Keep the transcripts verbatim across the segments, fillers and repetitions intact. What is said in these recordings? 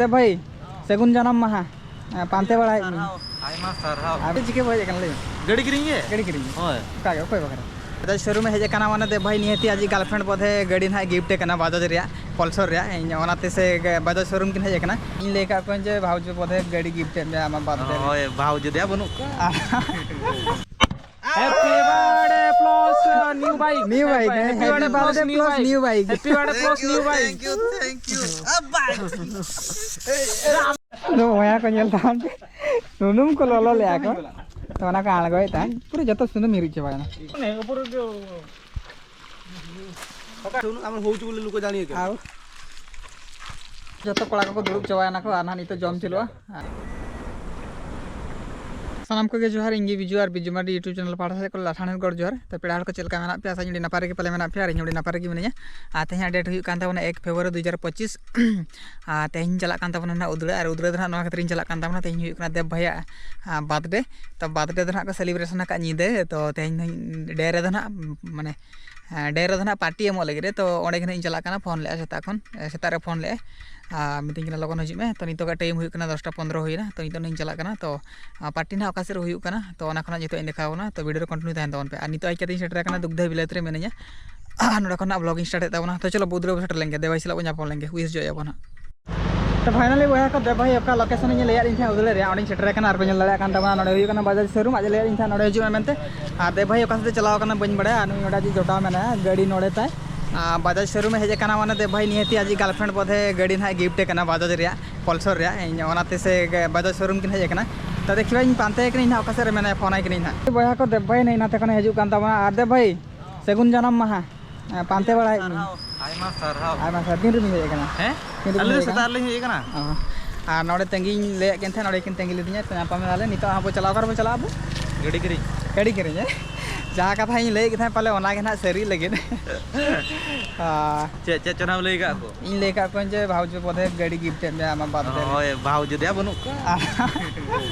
ᱫᱮᱵ ᱵᱷᱟᱹᱭ, ᱥᱟᱹᱜᱩᱱ ᱡᱟᱱᱟᱢ ᱢᱟᱦᱟ᱾ ᱦᱮᱸ, ᱯᱟᱱᱛᱮ ᱵᱟᱲᱟᱭᱮᱫ ᱢᱮᱭᱟ᱾ ᱥᱟᱨᱦᱟᱣ, ᱟᱭᱢᱟ ᱥᱟᱨᱦᱟᱣ᱾ ᱟᱨ ᱪᱤᱠᱟᱹ ᱵᱚ ᱦᱮᱡ ᱟᱠᱟᱱᱟ, ᱞᱟᱹᱭ ᱢᱮ? ᱜᱟᱹᱰᱤ ᱠᱤᱨᱤᱧ ᱜᱮ? ᱜᱟᱹᱰᱤ ᱠᱤᱨᱤᱧ ᱜᱮ᱾ ᱦᱳᱭ᱾ ᱚᱠᱟ ᱜᱮ, ᱚᱠᱚᱭ ᱵᱟᱠᱷᱨᱟ? ᱵᱟᱡᱟᱡᱽ ᱥᱳᱨᱩᱢ ᱮ ᱦᱮᱡ ᱟᱠᱟᱱᱟ, ᱢᱟᱱᱮ ᱫᱮᱵ ᱵᱷᱟᱹᱭ ᱱᱤᱦᱟᱹᱛᱤ ᱟᱡᱤᱡ girlfriend ᱵᱚᱫᱷᱮ ᱜᱟᱹᱰᱤ ᱱᱟᱦᱟᱜ gift ᱮ ᱠᱟᱱᱟ ᱵᱟᱡᱟᱡᱽ ᱨᱮᱭᱟᱜ, Pulsar ᱨᱮᱭᱟᱜ᱾ ᱤᱧ ᱚᱱᱟᱛᱮ ᱥᱮ ᱜᱮ ᱵᱟᱡᱟᱡᱽ ᱥᱳᱨᱩᱢ ᱠᱤᱱ ᱦᱮᱡ ᱟᱠᱟᱱᱟ᱾ ᱤᱧ ᱞᱟᱹᱭ ᱟᱠᱟᱫ ᱠᱚᱣᱟᱧ ᱡᱮ ᱵᱷᱟᱣᱡᱚ ᱵᱚᱫᱷᱮ ᱜᱟᱹᱰᱤ gift ᱮᱢ ᱢᱮᱭᱟ ᱟᱢᱟᱜ birthday ᱨᱮ᱾ ᱦᱳᱭ, ᱵᱷᱟᱣᱡᱚ ᱫᱮᱭᱟ ᱵᱟᱹᱱᱩᱜ ᱠᱚᱣᱟ᱾ Happy birthday plus, uh, new bike. New bike, Happy birthday plus new bike. Happy birthday plus new bike. Thank you, thank you, thank you. ᱟᱫᱚ ᱵᱚᱭᱦᱟ ᱠᱚ ᱧᱮᱞ ᱛᱟᱢ ᱯᱮ, ᱥᱩᱱᱩᱢ ᱠᱚ ᱞᱚᱞᱚ ᱞᱮᱜᱼᱟ ᱠᱚ, ᱛᱚ ᱚᱱᱟ ᱠᱚ ᱟᱬᱜᱚᱭᱮᱫ ᱛᱟᱦᱮᱸᱫ, ᱯᱩᱨᱟᱹ ᱡᱚᱛᱚ ᱥᱩᱱᱩᱢ ᱦᱤᱨᱤᱡ ᱪᱟᱵᱟᱭᱮᱱᱟ᱾ ᱟᱢ ᱦᱳ ᱪᱩᱞᱤ ᱞᱩᱠᱚ ᱡᱟᱱᱤᱭᱮ ᱠᱮ᱾ ᱟᱨ ᱡᱚᱛᱚ ᱠᱚᱲᱟ ᱠᱚᱠᱚ ᱫᱩᱲᱩᱵ ᱪᱟᱵᱟᱭᱮᱱᱟ ᱠᱚ, ᱟᱨ ᱱᱟᱦᱟᱜ ᱱᱤᱛᱚᱜ ᱡᱚᱢ ᱪᱟᱹᱞᱩᱜᱼᱟ᱾ ᱥᱟᱱᱟᱢ ᱠᱚᱜᱮ ᱡᱚᱦᱟᱨ, ᱤᱧ ᱜᱮ ᱵᱤᱡᱩ ᱟᱨ ᱵᱤᱡᱩ ᱢᱟᱨᱰᱤ YouTube channel ᱯᱟᱦᱴᱟ ᱥᱮᱫ ᱠᱷᱚᱱ ᱞᱟᱥᱟᱬᱦᱮᱫ ᱜᱚᱰ ᱡᱚᱦᱟᱨ᱾ ᱛᱚ ᱯᱮᱲᱟ ᱦᱚᱲ ᱠᱚ ᱪᱮᱫ ᱞᱮᱠᱟ ᱢᱮᱱᱟᱜ ᱯᱮᱭᱟ? ᱟᱥᱟᱧ ᱟᱹᱰᱤ ᱱᱟᱯᱟᱭ ᱨᱮᱜᱮ ᱯᱟᱞᱮ ᱢᱮᱱᱟᱜ ᱯᱮᱭᱟ, ᱟᱨ ᱤᱧ ᱦᱚᱸ ᱟᱹᱰᱤ ᱱᱟᱯᱟᱭ ᱨᱮᱜᱮ ᱢᱤᱱᱟᱹᱧᱟ᱾ ᱟᱨ ᱛᱮᱦᱮᱧᱟᱜ date ᱦᱩᱭᱩᱜ ᱠᱟᱱ ᱛᱟᱵᱚᱱᱟ ᱮᱠ ᱯᱷᱮᱵᱽᱨᱩᱣᱟᱨᱤ ᱫᱩ ᱦᱟᱡᱟᱨ ᱯᱚᱸᱪᱤᱥ᱾ ᱟᱨ ᱛᱮᱦᱮᱧ ᱪᱟᱞᱟᱜ ᱠᱟᱱ ᱛᱟᱵᱚᱱᱟ ᱱᱟᱦᱟᱜ ᱩᱫᱽᱲᱟ, ᱟᱨ ᱩᱫᱽᱲᱟ ᱫᱚ ᱱᱟᱦᱟᱜ ᱱᱚᱣᱟ ᱠᱷᱟᱹᱛᱤᱨ ᱤᱧ ᱪᱟᱞᱟᱜ ᱠᱟᱱ ᱛᱟᱵᱚᱱᱟ, ᱛᱮᱦᱮᱧ ᱦᱩᱭᱩᱜ ᱠᱟᱱᱟ ᱫᱮᱵ ᱵᱷᱟᱭᱟᱜ, ᱟᱸ, birthday᱾ ᱛᱚ birthday ᱫᱚ ᱱᱟᱦᱟᱜ ᱠᱚ celebration ᱟᱠᱟᱫ ᱧᱤᱫᱟᱹ, ᱛᱚ ᱛᱮᱦᱮᱧ ᱫᱚ ᱰᱮ ᱨᱮᱫᱚ ᱱᱟᱦᱟᱜ, ᱢᱟᱱᱮ, ᱦᱮᱸ, ᱰᱮ ᱨᱮᱫᱚ ᱱᱟᱦᱟᱜ party ᱮᱢᱚᱜ ᱞᱟᱹᱜᱤᱫ ᱨᱮ, ᱛᱚ ᱚᱸᱰᱮ ᱜᱮ ᱱᱟᱦᱟᱜ ᱤᱧ ᱪᱟᱞᱟᱜ ᱠᱟᱱᱟ᱾ ᱯᱷᱳᱱ ᱞᱮᱜᱼᱟ ᱥᱮᱛᱟᱜ ᱠᱷᱚᱱ, ᱮ, ᱥᱮᱛᱟᱜ ᱨᱮ ᱯᱷᱳᱱ ᱞᱮᱜᱼᱟᱭ, ᱟᱨ ᱢᱤᱛᱟᱹᱧ ᱠᱟᱱᱟ ᱞᱚᱜᱚᱱ ᱦᱤᱡᱩᱜ ᱢᱮ᱾ ᱛᱚ ᱱᱤᱛᱚᱜᱟᱜ time ᱦᱩᱭᱩᱜ ᱠᱟᱱᱟ ᱫᱚᱥᱴᱟ ᱯᱚᱱᱫᱽᱨᱚ ᱦᱩᱭᱱᱟ, ᱛᱚ ᱱᱤᱛᱚᱜ ᱱᱟᱦᱟᱜ ᱤᱧ ᱪᱟᱞᱟᱜ ᱠᱟᱱᱟ᱾ ᱛᱚ ᱟᱨ party ᱱᱟᱦᱟᱜ ᱚᱠᱟ ᱥᱮᱫ ᱨᱮ ᱦᱩᱭᱩᱜ ᱠᱟᱱᱟ, ᱛᱚ ᱚᱱᱟ ᱠᱷᱚᱱᱟᱜ ᱡᱚᱛᱚ ᱤᱧ ᱫᱮᱠᱷᱟᱣ ᱟᱵᱚᱱᱟ᱾ ᱛᱚ video ᱨᱮ continue ᱛᱟᱦᱮᱱ ᱛᱟᱵᱚᱱ ᱯᱮ᱾ ᱟᱨ ᱱᱤᱛᱚᱜ ᱦᱮᱡ ᱠᱟᱛᱮ ᱤᱧ ᱥᱮᱴᱮᱨ ᱟᱠᱟᱱᱟ ᱫᱩᱜᱽᱫᱷᱟ ᱵᱤᱞᱟᱹᱛ ᱨᱮ ᱢᱤᱱᱟᱹᱧᱟ᱾ ᱟᱨ ᱱᱚᱰᱮ ᱠᱷᱚᱱᱟᱜ vlog ᱤᱧ start ᱮᱫ ᱛᱟᱵᱚᱱᱟ᱾ ᱛᱚ ᱪᱚᱞᱚ ᱵᱚ ᱩᱫᱽᱲᱟ ᱵᱚ ᱥᱮᱴᱮᱨ ᱞᱮᱱ ᱜᱮ, ᱫᱮᱵᱟᱭ ᱥᱟᱞᱟᱜ ᱵᱚ ᱧᱟᱯᱟᱢ ᱞᱮᱱ ᱜᱮ, wish ᱡᱚ ᱟᱭᱟ ᱵᱚᱱ ᱦᱟᱸᱜ᱾ ᱛᱚ finally ᱵᱚᱭᱦᱟ ᱠᱚ, ᱫᱮᱵ ᱵᱷᱟᱹᱭ ᱚᱠᱟ location ᱤᱧ ᱞᱟᱹᱭᱟᱫ ᱞᱤᱧ ᱛᱟᱦᱮᱸᱫ ᱩᱫᱽᱲᱟ ᱨᱮᱭᱟᱜ, ᱚᱸᱰᱮᱧ ᱥᱮᱴᱮᱨ ᱟᱠᱟᱱᱟ᱾ ᱟᱨ ᱯᱮ ᱧᱮᱞ ᱫᱟᱲᱮᱭᱟᱜ ᱠᱟᱱ ᱛᱟᱵᱚᱱᱟ, ᱱᱚᱰᱮ ᱦᱩᱭᱩᱜ ᱠᱟᱱᱟ ᱵᱟᱡᱟᱡᱽ showroom᱾ ᱟᱡ ᱮ ᱞᱟᱹᱭᱟᱫ ᱞᱤᱧ ᱛᱟᱦᱮᱸᱫ ᱱᱚᱰᱮ ᱦᱤᱡᱩᱜ ᱢᱮ ᱢᱮᱱᱛᱮ᱾ ᱟᱨ ᱫᱮᱵ ᱵᱷᱟᱹᱭ ᱚᱠᱟ ᱥᱮᱫ ᱮ ᱪᱟᱞᱟᱣ ᱟᱠᱟᱱᱟ ᱵᱟᱹᱧ ᱵᱟᱲᱟᱭᱟ, ᱟᱨ ᱱᱩᱭ ᱚᱸᱰᱮ ᱟᱡ ᱡᱚᱴᱟᱣ ᱢᱮᱱᱟᱭᱟ, ᱜᱟᱹᱰᱤ ᱱᱚᱰᱮ ᱛᱟᱭ᱾ ᱟᱨ ᱵᱟᱡᱟᱡᱽ showroom ᱮ ᱦᱮᱡ ᱟᱠᱟᱱᱟ, ᱢᱟᱱᱮ ᱫᱮᱵ ᱵᱷᱟᱹᱭ ᱱᱤᱦᱟᱹᱛᱤ ᱟᱡᱤᱡ girlfriend ᱵᱚᱫᱷᱮ ᱜᱟᱹᱰᱤ ᱱᱟᱦᱟᱜ gift ᱮ ᱠᱟᱱᱟ ᱵᱟᱡᱟᱡᱽ ᱨᱮᱭᱟᱜ, Pulsar ᱨᱮᱭᱟᱜ᱾ ᱤᱧ ᱚᱱᱟᱛᱮ ᱥᱮ ᱜᱮ ᱵᱟᱡᱟᱡᱽ showroom ᱠᱤᱱ ᱦᱮᱡ ᱟᱠᱟᱱᱟ᱾ ᱛᱚ ᱫᱮᱠᱷᱤ ᱵᱷᱟᱹᱭ, ᱤᱧ ᱯᱟᱱᱛᱮ ᱠᱟᱹᱱᱟᱹᱧ ᱱᱟᱦᱟᱜ, ᱚᱠᱟ ᱥᱮᱫ ᱨᱮ ᱢᱮᱱᱟᱭᱟ, ᱯᱷᱳᱱ ᱟᱭ ᱠᱟᱹᱱᱟᱹᱧ ᱱᱟᱦᱟᱜ᱾ ᱵᱚᱭᱦᱟ ᱠᱚ, ᱫᱮᱵ ᱵᱷᱟᱹᱭ ᱱᱟᱦᱟᱜ ᱱᱟᱛᱮ ᱠᱷᱚᱱᱮ ᱦᱤᱡᱩᱜ ᱠᱟᱱ ᱛᱟᱵᱚᱱᱟ᱾ ᱟᱨ ᱫᱮᱵ ᱵᱷᱟᱹᱭ, ᱥᱟᱹᱜᱩᱱ ᱡᱟᱱᱟᱢ ᱢᱟᱦᱟ᱾ ᱦᱮᱸ, ᱯᱟᱱᱛᱮ ᱵᱟᱲᱟᱭᱮᱫ ᱢᱮᱭᱟ᱾ ᱥᱟᱨᱦᱟᱣ, ᱟᱭᱢᱟ ᱥᱟᱨᱦᱟᱣ᱾ ᱟᱭᱢᱟ ᱥᱟᱨᱦᱟᱣ᱾ ᱛᱤᱱ ᱨᱮᱵᱤᱱ ᱦᱮᱡ ᱟᱠᱟᱱᱟ? ᱦᱮᱸ? ᱟᱹᱞᱤᱧ ᱫᱚ ᱥᱮᱛᱟᱜ ᱨᱮᱞᱤᱧ ᱦᱮᱡ ᱟᱠᱟᱱᱟ᱾ ᱚ᱾ ᱟᱨ ᱱᱚᱰᱮ ᱛᱟᱺᱜᱤᱧ ᱞᱟᱹᱭᱟᱫ ᱠᱤᱱ ᱛᱟᱦᱮᱸᱫ, ᱱᱚᱰᱮ ᱠᱤᱱ ᱛᱟᱺᱜᱤ ᱞᱤᱫᱤᱧᱟ᱾ ᱛᱚ ᱧᱟᱯᱟᱢ ᱮᱱᱟᱞᱮ᱾ ᱱᱤᱛᱚᱜ ᱦᱟᱸᱜ ᱵᱚ ᱪᱟᱞᱟᱣ, ᱚᱠᱟ ᱨᱮᱵᱚ ᱪᱟᱞᱟᱜᱼᱟ ᱟᱵᱚ? ᱜᱟᱹᱰᱤ ᱠᱤᱨᱤᱧ᱾ ᱜᱟᱹᱰᱤ ᱠᱤᱨᱤᱧ, ᱦᱮᱸ? ᱡᱟᱦᱟᱸ ᱠᱟᱛᱷᱟ ᱤᱧ ᱞᱟᱹᱭᱮᱫ ᱠᱤᱱ ᱛᱟᱦᱮᱸᱫ, ᱯᱟᱞᱮ ᱚᱱᱟ ᱜᱮ ᱱᱟᱦᱟᱜ ᱥᱟᱹᱨᱤ ᱞᱟᱹᱜᱤᱫ᱾ ᱟᱨ ᱪᱮᱫ, ᱪᱮᱫ ᱪᱚ ᱱᱟᱦᱟᱜ ᱮᱢ ᱞᱟᱹᱭ ᱟᱠᱟᱫ ᱠᱚ? ᱤᱧ ᱞᱟᱹᱭ ᱟᱠᱟᱫ ᱠᱚᱣᱟᱧ ᱡᱮ ᱵᱷᱟᱣᱡᱚ ᱵᱚᱫᱷᱮ ᱜᱟᱹᱰᱤ gift ᱮᱫ ᱢᱮᱭᱟ ᱟᱢᱟᱜ birthday ᱨᱮ᱾ ᱦᱳᱭ, ᱵᱷᱟᱣᱡᱚ ᱫᱮᱭᱟ ᱵᱟᱹᱱᱩᱜ ᱠᱚᱣᱟ᱾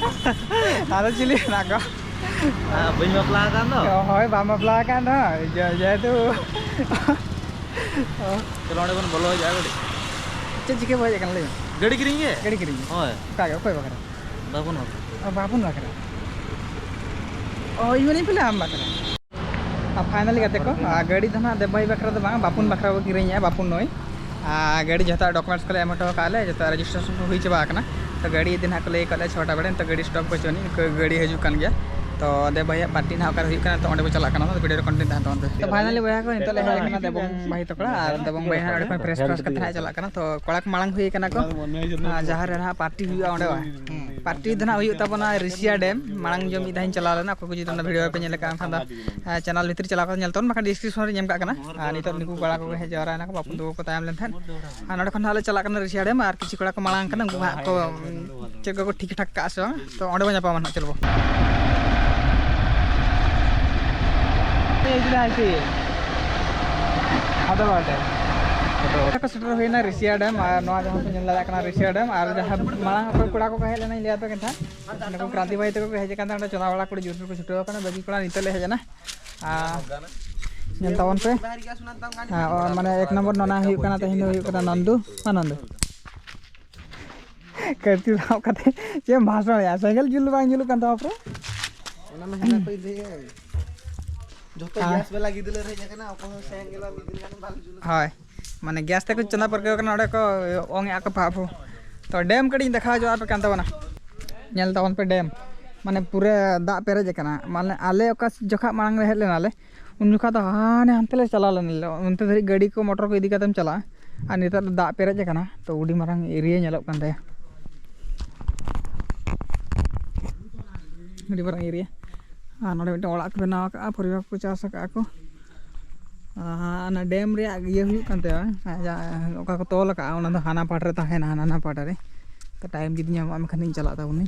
ᱟᱫᱚ ᱪᱤᱞᱤ ᱢᱮᱱᱟᱜ ᱠᱚᱣᱟ? ᱟᱨ ᱵᱟᱹᱧ ᱵᱟᱯᱞᱟ ᱟᱠᱟᱱ ᱫᱚ᱾ ᱦᱳᱭ, ᱵᱟᱢ ᱵᱟᱯᱞᱟ ᱟᱠᱟᱱ ᱨᱮᱦᱚᱸ, ᱡᱮ-, ᱡᱮᱦᱮᱛᱩ ᱪᱚᱞᱚ, ᱚᱸᱰᱮ ᱵᱚᱱ ᱵᱚᱞᱚ ᱦᱤᱡᱩᱜᱼᱟ ᱠᱟᱹᱴᱤᱡ᱾ ᱪᱮᱫ ᱪᱤᱠᱟᱹ ᱵᱟᱭ ᱦᱮᱡ ᱟᱠᱟᱱᱟ, ᱞᱟᱹᱭ ᱢᱮ? ᱜᱟᱹᱰᱤ ᱠᱤᱨᱤᱧ ᱜᱮ? ᱜᱟᱹᱰᱤ ᱠᱤᱨᱤᱧ ᱜᱮ? ᱦᱳᱭ᱾ ᱚᱠᱟ ᱜᱮ, ᱚᱠᱚᱭ ᱵᱟᱠᱷᱨᱟ? ᱵᱟᱵᱩᱱ ᱵᱟᱠᱷᱨᱟ᱾ ᱚ, ᱵᱟᱵᱩᱱ ᱵᱟᱠᱷᱨᱟ᱾ ᱚ, ᱤᱧ ᱢᱮᱱᱟᱹᱧ ᱯᱟᱞᱮ ᱟᱢ ᱵᱟᱠᱷᱨᱟ᱾ ᱟᱨ finally ᱜᱟᱛᱮ ᱠᱚ, ᱟᱨ ᱜᱟᱹᱰᱤ ᱫᱚ ᱱᱟᱦᱟᱜ ᱫᱮᱵ ᱵᱷᱟᱹᱭ ᱵᱟᱠᱷᱨᱟ ᱫᱚ ᱵᱟᱝ, ᱵᱟᱯᱩᱱ ᱵᱟᱠᱷᱨᱟ ᱵᱚ ᱠᱤᱨᱤᱧᱮᱜᱼᱟ, ᱵᱟᱯᱩᱱ ᱱᱩᱭ᱾ ᱟᱨ ᱜᱟᱹᱰᱤ ᱡᱚᱛᱚᱣᱟᱜ documents ᱠᱚᱞᱮ ᱮᱢ ᱦᱚᱴᱚ ᱟᱠᱟᱫ ᱞᱮ, ᱡᱚᱛᱚᱣᱟᱜ registration ᱠᱚ ᱦᱩᱭ ᱪᱟᱵᱟ ᱟᱠᱟᱱᱟ᱾ ᱛᱚ ᱜᱟᱹᱰᱤ ᱤᱫᱤ ᱱᱟᱦᱟᱜ ᱠᱚ ᱞᱟᱹᱭ ᱟᱠᱟᱫ ᱞᱮᱭᱟ ᱪᱷᱚᱴᱟ ᱵᱮᱲᱮ, ᱱᱤᱛᱚᱜ ᱜᱟᱹᱰᱤ stock ᱵᱟᱹᱪᱩᱜ ᱟᱹᱱᱤᱡ, ᱜᱟᱹᱰᱤ ᱦᱤᱡᱩᱜ ᱠᱟᱱ ᱜᱮᱭᱟ᱾ ᱛᱚ ᱫᱮᱵ ᱵᱷᱟᱹᱭᱟᱜ party ᱱᱟᱦᱟᱜ ᱚᱠᱟᱨᱮ ᱦᱩᱭᱩᱜ ᱠᱟᱱᱟ, ᱛᱚ ᱚᱸᱰᱮ ᱵᱚ ᱪᱟᱞᱟᱜ ᱠᱟᱱᱟ, ᱛᱚ video ᱨᱮ continue ᱛᱟᱦᱮᱱ ᱛᱟᱵᱚᱱ ᱯᱮ᱾ ᱛᱚ finally ᱵᱚᱭᱦᱟ ᱠᱚ, ᱱᱤᱛᱚᱜ ᱞᱮ ᱦᱮᱡ ᱟᱠᱟᱱᱟ ᱫᱮᱵᱚᱝ ᱵᱷᱟᱹᱭ ᱛᱟᱠᱚ ᱚᱲᱟᱜ, ᱟᱨ ᱫᱮᱵᱚᱝ ᱵᱷᱟᱹᱭ ᱦᱟᱸᱜ ᱚᱸᱰᱮ ᱠᱷᱚᱱ fresh fresh ᱠᱟᱛᱮ ᱦᱟᱸᱜ ᱪᱟᱞᱟᱜ ᱠᱟᱱᱟ᱾ ᱛᱚ ᱠᱚᱲᱟ ᱠᱚ ᱢᱟᱲᱟᱝ ᱦᱩᱭ ᱠᱟᱱᱟ ᱠᱚ, ᱟᱨ ᱡᱟᱦᱟᱸ ᱨᱮ ᱱᱟᱦᱟᱜ party ᱦᱩᱭᱩᱜᱼᱟ ᱚᱸᱰᱮ ᱵᱟᱝ? ᱦᱩᱸ, party ᱫᱚ ᱱᱟᱦᱟᱜ ᱦᱩᱭᱩᱜ ᱛᱟᱵᱚᱱᱟ ᱨᱤᱥᱤᱭᱟ dam᱾ ᱢᱟᱲᱟᱝ ᱡᱚᱢ ᱢᱤᱫ ᱫᱷᱟᱣ ᱤᱧ ᱪᱟᱞᱟᱣ ᱞᱮᱱᱟ, ᱚᱠᱚᱭ ᱠᱚ ᱡᱩᱫᱤ ᱚᱱᱟ video ᱵᱟᱯᱮ ᱧᱮᱞ ᱟᱠᱟᱫᱼᱟ, ᱮᱱᱠᱷᱟᱱ ᱫᱚ, ᱟᱨ channel ᱵᱷᱤᱛᱨᱤ ᱪᱟᱞᱟᱣ ᱠᱟᱛᱮ ᱧᱮᱞ ᱛᱟᱵᱚᱱ, ᱵᱟᱠᱷᱟᱱ description ᱨᱮ ᱧᱮᱢ ᱠᱟᱜ ᱠᱟᱱᱟ᱾ ᱟᱨ ᱱᱤᱛᱚᱜ ᱱᱩᱠᱩ ᱠᱚᱲᱟ ᱠᱚᱜᱮ ᱦᱮᱡ ᱡᱟᱣᱨᱟᱭᱮᱱᱟ ᱠᱚ, ᱵᱟᱹᱵᱩ ᱛᱟᱠᱚ ᱠᱚ ᱛᱟᱭᱚᱢ ᱞᱮᱱ ᱛᱟᱦᱮᱸᱫ᱾ ᱟᱨ ᱱᱚᱸᱰᱮ ᱠᱷᱚᱱ ᱦᱟᱸᱜ ᱞᱮ ᱪᱟᱞᱟᱜ ᱠᱟᱱᱟ ᱨᱤᱥᱤᱭᱟ dam, ᱟᱨ ᱠᱤᱪᱷᱩ ᱠᱚᱲᱟ ᱠᱚ ᱢᱟᱲᱟᱝ ᱠᱟᱱᱟ, ᱩᱱᱠᱩ ᱦᱟᱸᱜ ᱠᱚ, ᱩᱸ, ᱪᱮᱫ ᱞᱮᱠᱟ ᱠᱚ ᱴᱷᱤᱠ ᱴᱷᱟᱠ ᱠᱟᱜᱼᱟ ᱥᱮ ᱵᱟᱝ, ᱛᱚ ᱚᱸᱰᱮ ᱵᱚᱱ ᱧᱟᱯᱟᱢᱟ ᱱᱟᱦᱟᱜ, ᱪᱚᱞᱚ ᱵᱚ᱾ ᱟᱫᱚ ᱚᱸᱰᱮ ᱠᱚ ᱥᱮᱴᱮᱨ ᱦᱩᱭᱱᱟ ᱨᱤᱥᱤᱭᱟ dam, ᱟᱨ ᱱᱚᱣᱟ ᱡᱟᱦᱟᱸ ᱯᱮ ᱧᱮᱞ ᱫᱟᱲᱮᱭᱟᱜ ᱠᱟᱱᱟ ᱨᱤᱥᱤᱭᱟ dam, ᱟᱨ ᱡᱟᱦᱟᱸ ᱢᱟᱲᱟᱝ ᱚᱠᱚᱭ ᱠᱚᱲᱟ ᱠᱚᱠᱚ ᱦᱮᱡ ᱞᱮᱱᱟ, ᱤᱧ ᱞᱟᱹᱭ ᱟᱯᱮ ᱠᱟᱱ ᱛᱟᱦᱮᱸᱫ, ᱱᱩᱠᱩ ᱠᱨᱟᱱᱛᱤ ᱵᱷᱟᱹᱭ ᱛᱟᱠᱚ ᱠᱚ ᱦᱮᱡ ᱟᱠᱟᱱ ᱛᱟᱦᱮᱸᱫ, ᱚᱸᱰᱮ ᱪᱚᱸᱫᱟ ᱵᱟᱲᱟ ᱠᱚ ᱡᱳᱨ ᱠᱚ ᱪᱷᱩᱴᱟᱹᱣ ᱟᱠᱟᱱᱟ, ᱵᱟᱹᱠᱤ ᱠᱚᱲᱟ ᱱᱤᱛᱚᱜ ᱞᱮ ᱦᱮᱡ ᱮᱱᱟ᱾ ᱟᱨ ᱧᱮᱞ ᱛᱟᱵᱚᱱ ᱯᱮ᱾ ᱟᱨ ᱢᱟᱱᱮ ᱮᱠ ᱱᱚᱢᱵᱚᱨ ᱱᱚᱣᱟ ᱦᱩᱭᱩᱜ ᱠᱟᱱᱟ, ᱛᱮᱦᱮᱧ ᱫᱚ ᱦᱩᱭᱩᱜ ᱠᱟᱱᱟ ᱱᱚᱱᱫᱩ᱾ ᱢᱟ ᱱᱚᱱᱫᱩ, ᱠᱟᱹᱯᱤ ᱥᱟᱵ ᱠᱟᱛᱮ ᱪᱮᱫ ᱮᱢ ᱵᱷᱟᱥᱚᱱᱮᱜᱼᱟ? ᱥᱮᱸᱜᱮᱞ ᱡᱩᱞ ᱵᱟᱝ ᱡᱩᱞᱩᱜ ᱠᱟᱱ ᱛᱟᱢᱟ ᱯᱩᱨᱟᱹ? ᱚᱱᱟ ᱢᱟ ᱦᱮᱸ ᱠᱚ ᱤᱫᱤᱭᱮᱫ᱾ ᱡᱚᱛᱚ ᱦᱮᱸ᱾ ᱜᱮᱥ ᱵᱟᱞᱟ ᱜᱤᱫᱽᱨᱟᱹ ᱨᱮ ᱦᱮᱡ ᱟᱠᱟᱱᱟ, ᱚᱠᱚᱭ ᱦᱚᱸ ᱥᱮᱸᱜᱮᱞ ᱵᱟᱝ ᱡᱩᱞᱩᱜ ᱠᱟᱱᱟ, ᱵᱟᱝ ᱡᱩᱞᱩᱜ ᱠᱟᱱᱟ᱾ ᱦᱳᱭ, ᱢᱟᱱᱮ ᱜᱮᱥ ᱛᱮᱠᱚ ᱪᱚᱸᱫᱟ ᱯᱟᱹᱨᱠᱟᱹᱣ ᱠᱟᱱᱟ, ᱚᱸᱰᱮ ᱠᱚ ᱚᱝ ᱮᱜᱼᱟ ᱠᱚ ᱯᱷᱟᱯᱷᱩ᱾ ᱛᱚ ᱰᱮᱢ ᱠᱟᱹᱴᱤᱡ ᱤᱧ ᱫᱮᱠᱷᱟᱣ ᱦᱚᱪᱚ ᱟᱯᱮ ᱠᱟᱱ ᱛᱟᱵᱚᱱᱟ, ᱧᱮᱞ ᱛᱟᱵᱚᱱ ᱯᱮ ᱰᱮᱢ, ᱢᱟᱱᱮ ᱯᱩᱨᱟᱹ ᱫᱟᱜ ᱯᱮᱨᱮᱡ ᱟᱠᱟᱱᱟ᱾ ᱢᱟᱱᱮ ᱟᱞᱮ ᱚᱠᱟ ᱡᱚᱠᱷᱟ ᱢᱟᱲᱟᱝ ᱞᱮ ᱦᱮᱡ ᱞᱮᱱᱟ ᱞᱮ, ᱩᱱ ᱡᱚᱠᱷᱟ ᱫᱚ ᱦᱟᱱᱮ ᱦᱟᱱᱛᱮ ᱞᱮ ᱪᱟᱞᱟᱣ ᱞᱮᱱᱟ, ᱚᱱᱛᱮ ᱫᱷᱟᱹᱨᱤᱡ ᱜᱟᱹᱰᱤ ᱠᱚ ᱢᱚᱴᱚᱨ ᱠᱚ ᱤᱫᱤ ᱠᱟᱛᱮᱢ ᱪᱟᱞᱟᱜᱼᱟ, ᱟᱨ ᱱᱮᱛᱟᱨ ᱫᱚ ᱫᱟᱜ ᱯᱮᱨᱮᱡ ᱟᱠᱟᱱᱟ, ᱛᱚ ᱟᱹᱰᱤ ᱢᱟᱨᱟᱝ area ᱧᱮᱞᱚᱜ ᱠᱟᱱ ᱛᱟᱭᱟ, ᱟᱹᱰᱤ ᱢᱟᱨᱟᱝ area᱾ ᱟᱨ ᱱᱚᱰᱮ ᱢᱤᱫᱴᱮᱱ ᱚᱲᱟᱜ ᱠᱚ ᱵᱮᱱᱟᱣ ᱟᱠᱟᱫᱼᱟ, ᱯᱚᱨᱤᱵᱟᱨ ᱠᱚ ᱪᱟᱥ ᱟᱠᱟᱫᱼᱟ ᱠᱚ᱾ ᱟᱨ ᱚᱱᱟ ᱰᱮᱢ ᱨᱮᱭᱟᱜ ᱤᱭᱟᱹ ᱦᱩᱭᱩᱜ ᱠᱟᱱ ᱛᱟᱭᱟ, ᱡᱟᱦᱟᱸ ᱚᱠᱟ ᱠᱚ ᱛᱚᱞ ᱟᱠᱟᱫᱼᱟ, ᱚᱱᱟ ᱫᱚ ᱦᱟᱱᱟ ᱯᱟᱴ ᱨᱮ ᱛᱟᱦᱮᱱᱟ, ᱦᱟᱱᱟ ᱯᱟᱴ ᱨᱮ᱾ ᱛᱚ time ᱡᱩᱫᱤ ᱧᱟᱢᱚᱜᱼᱟ, ᱢᱮᱱᱠᱷᱟᱱ ᱤᱧ ᱪᱟᱞᱟᱜ ᱛᱟᱵᱚᱱᱟᱹᱧ,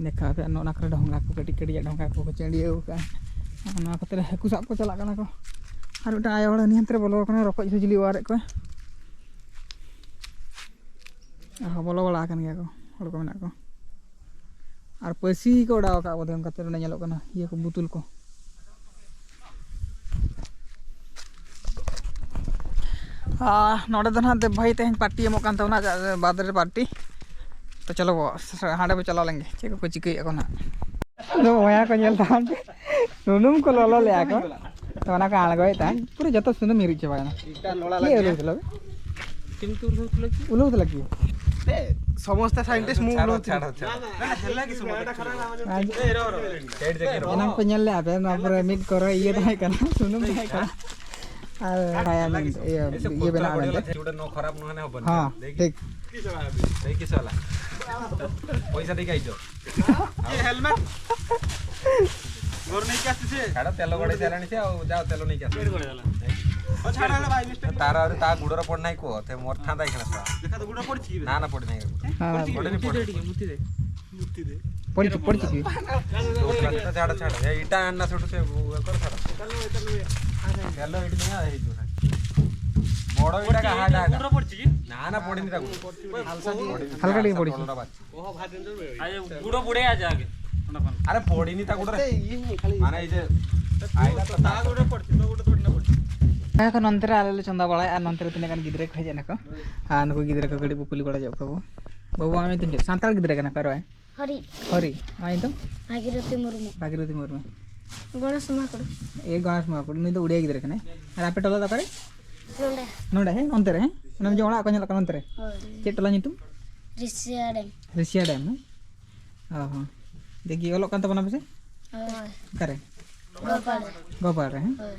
ᱫᱮᱠᱷᱟᱣ ᱟᱯᱮᱭᱟ᱾ ᱱᱚᱜᱼᱚ ᱱᱚᱣᱟ ᱠᱚᱨᱮ ᱰᱷᱚᱸᱜᱟ ᱠᱚ, ᱠᱟᱹᱴᱤᱡ ᱠᱟᱹᱴᱤᱡᱟᱜ ᱰᱷᱚᱸᱜᱟ ᱠᱚ ᱪᱟᱹᱰᱤᱭᱟᱹᱣ ᱟᱠᱟᱫᱼᱟ᱾ ᱟᱨ ᱱᱚᱣᱟ ᱠᱚᱛᱮ ᱨᱮ ᱦᱟᱹᱠᱩ ᱥᱟᱵ ᱠᱚ ᱪᱟᱞᱟᱜ ᱠᱟᱱᱟ ᱠᱚ᱾ ᱟᱨ ᱢᱤᱫᱴᱟᱝ ᱟᱭᱳ ᱦᱚᱲ ᱦᱟᱹᱱᱤ ᱦᱟᱱᱛᱮ ᱨᱮ ᱵᱚᱞᱚ ᱟᱠᱟᱱᱟ, ᱨᱚᱠᱚᱡ ᱥᱮ ᱪᱤᱞᱤ ᱚᱣᱟᱨᱮᱫ ᱠᱚᱣᱟ᱾ ᱟᱨᱦᱚᱸ ᱵᱚᱞᱚ ᱵᱟᱲᱟ ᱟᱠᱟᱱ ᱜᱮᱭᱟ ᱠᱚ, ᱦᱚᱲ ᱠᱚ ᱢᱮᱱᱟᱜ ᱠᱚᱣᱟ᱾ ᱟᱨ ᱯᱟᱹᱥᱤ ᱠᱚ ᱚᱰᱟᱣ ᱟᱠᱟᱫ ᱵᱚᱫᱷᱚᱭ, ᱚᱱᱠᱟᱛᱮ ᱱᱚᱰᱮ ᱧᱮᱞᱚᱜ ᱠᱟᱱᱟ ᱤᱭᱟᱹ ᱠᱚ, ᱵᱩᱛᱩᱞ ᱠᱚ᱾ ᱟᱨ ᱱᱚᱰᱮ ᱫᱚ ᱱᱟᱦᱟᱜ ᱫᱮᱵ ᱵᱷᱟᱭ ᱛᱮᱦᱮᱧ ᱯᱟᱨᱴᱤ ᱮᱢᱚᱜ ᱠᱟᱱ ᱛᱟᱵᱚᱱᱟ, ᱡᱟ-, ᱵᱟᱨᱛᱷᱰᱮ ᱯᱟᱨᱴᱤ᱾ ᱛᱚ ᱪᱚᱞᱚ ᱵᱚ, ᱦᱟᱸᱰᱮ ᱵᱚ ᱪᱟᱞᱟᱣ ᱞᱮᱱ ᱜᱮ, ᱪᱮᱫ ᱠᱚᱠᱚ ᱪᱤᱠᱟᱹᱭᱮᱫᱼᱟ ᱠᱚ ᱱᱟᱦᱟᱜ᱾ ᱟᱫᱚ ᱵᱚᱭᱦᱟ ᱠᱚ ᱧᱮᱞ ᱛᱟᱢ ᱯᱮ, ᱥᱩᱱᱩᱢ ᱠᱚ ᱞᱚᱞᱚ ᱞᱮᱫᱼᱟ ᱠᱚ, ᱛᱚ ᱚᱱᱟ ᱠᱚ ᱟᱬᱜᱚᱭᱮᱫ ᱛᱟᱦᱮᱸᱫ, ᱯᱩᱨᱟᱹ ᱡᱚᱛᱚ ᱥᱩᱱᱩᱢ ᱦᱤᱨᱤᱡ ᱪᱟᱵᱟᱭᱮᱱᱟ᱾ ᱪᱮᱫ ᱩᱞᱩ ᱛᱮᱞᱟ? ᱩᱞᱩ ᱛᱮᱞᱟ ᱠᱤ? ᱥᱚᱢᱚᱥᱛᱟ ᱥᱟᱭᱮᱱᱴᱤᱥᱴ ᱢᱩᱵᱷ ᱞᱚ ᱛᱮ᱾ ᱮᱱᱟᱝ ᱠᱚ ᱧᱮᱞ ᱞᱮᱫᱼᱟ ᱯᱮ, ᱱᱚᱣᱟ ᱯᱩᱨᱟᱹ ᱢᱤᱫ ᱠᱚᱨᱮ ᱤᱭᱟᱹ ᱛᱟᱦᱮᱸ ᱠᱟᱱᱟ, ᱥᱩᱱᱩᱢ ᱛᱟᱦᱮᱸ ᱠᱟᱱᱟ᱾ ᱟᱨ ᱤᱭᱟᱹ, ᱤᱭᱟᱹ ᱵᱮᱱᱟᱜᱼᱟ ᱢᱮᱱᱛᱮ᱾ ᱦᱚᱸ, ᱴᱷᱤᱠ᱾ पैसा देके आई जो। हेलमेट। घर नहीं क्या तुझे? छाड़ा तेल गोड़े चला नहीं से, आओ, जाओ, तेल नहीं क्या। छाड़ा ना भाई, मिस्टेक। तारा अरे ता गुड़ोर पड़ना ही को, ते मोर था दाई करता। देखा तो गुड़ोर पड़ चुकी है। ना, ना पड़ नहीं। हाँ, पड़ चुकी है। पड़ नहीं, पड़ नहीं। मुत्ती दे। मुत्ती दे। पड़ चुकी, पड़ चुकी। तो उसका तो छाड़ा, छाड़ा। ये ईटा अन्ना छोटू से वो कर छाड़ा। चलो, चलो। चलो, इट नहीं आ रही जो है। बड़ो ईटा का हाथ आटा। गुड़ोर पड़ चुकी। ना, ना पड़ नहीं था गुड़ोर। हल्का डी पड़ चुकी। थोड़ा बात। गुड़ो बुड़े आ जाके। अरे पड़ी नहीं था गुड़ोर। माने इधर आएगा तो ता गुड़ोर पड़ चुकी, तो गुड़ोर थोड़ी ना पड़ चुकी। ᱱᱚᱜᱼᱚᱭ ᱱᱚᱱᱛᱮ ᱨᱮ ᱟᱞᱮ ᱞᱮ ᱪᱚᱸᱫᱟ ᱵᱟᱲᱟᱭᱟ ᱟᱨ ᱱᱚᱱᱛᱮ ᱨᱮ ᱛᱤᱱᱟᱹᱜ ᱜᱟᱱ ᱜᱤᱫᱽᱨᱟᱹ ᱠᱚ ᱦᱮᱡ ᱮᱱᱟ ᱠᱚ᱾ ᱟᱨ ᱱᱩᱠᱩ ᱜᱤᱫᱽᱨᱟᱹ ᱠᱚ ᱠᱟᱹᱴᱤᱡ ᱵᱚ ᱠᱩᱞᱤ ᱵᱟᱲᱟ ᱧᱚᱜ ᱠᱚᱣᱟ ᱵᱚ᱾ ᱵᱟᱹᱵᱩ, ᱟᱢᱟᱜ ᱧᱩᱛᱩᱢ ᱪᱮᱫ? ᱥᱟᱱᱛᱟᱲ ᱜᱤᱫᱽᱨᱟᱹ ᱠᱟᱱᱟ ᱯᱮ ᱨᱚᱭ? ᱦᱚᱨᱤ᱾ ᱦᱚᱨᱤ᱾ ᱟᱢᱟᱜ ᱧᱩᱛᱩᱢ? ᱵᱷᱟᱜᱤᱨᱚᱛᱤ ᱢᱩᱨᱢᱩ᱾ ᱵᱷᱟᱜᱤᱨᱚᱛᱤ ᱢᱩᱨᱢᱩ᱾ ᱜᱚᱬᱮᱥ ᱢᱟᱦᱟᱠᱩᱲ᱾ ᱮ, ᱜᱚᱬᱮᱥ ᱢᱟᱦᱟᱠᱩᱲ᱾ ᱱᱩᱭ ᱫᱚ ᱩᱲᱤᱭᱟ ᱜᱤᱫᱽᱨᱟᱹ ᱠᱟᱱᱟᱭ᱾ ᱟᱨ ᱟᱯᱮ ᱴᱚᱞᱟ ᱫᱚ ᱚᱠᱟᱨᱮ? ᱱᱚᱰᱮ᱾ ᱱᱚᱰᱮ, ᱦᱮᱸ? ᱚᱱᱛᱮ ᱨᱮ, ᱦᱮᱸ? ᱚᱱᱮ ᱡᱮ ᱚᱲᱟᱜ ᱠᱚ ᱧᱮᱞᱚᱜ ᱠᱟᱱᱟ ᱚᱱᱛᱮ ᱨᱮ? ᱦᱳᱭ᱾ ᱪᱮᱫ ᱴᱚᱞᱟ ᱧᱩᱛᱩᱢ? Russia dam. ᱨᱤᱥᱤᱭᱟ ᱰᱮᱢ, ᱦᱮᱸ? ᱚ ᱦᱚᱸ᱾ ᱫᱮᱠᱷᱤ, ᱚᱞᱚᱜ ᱠᱟᱱ ᱛᱟᱵᱚᱱᱟ ᱯᱮᱥᱮ? ᱦᱳᱭ᱾ ᱚᱠᱟᱨᱮ? ᱜᱳᱯᱟᱲ᱾ ᱜᱳᱯᱟᱲ ᱨᱮ, ᱦᱮᱸ? ᱦᱳᱭ᱾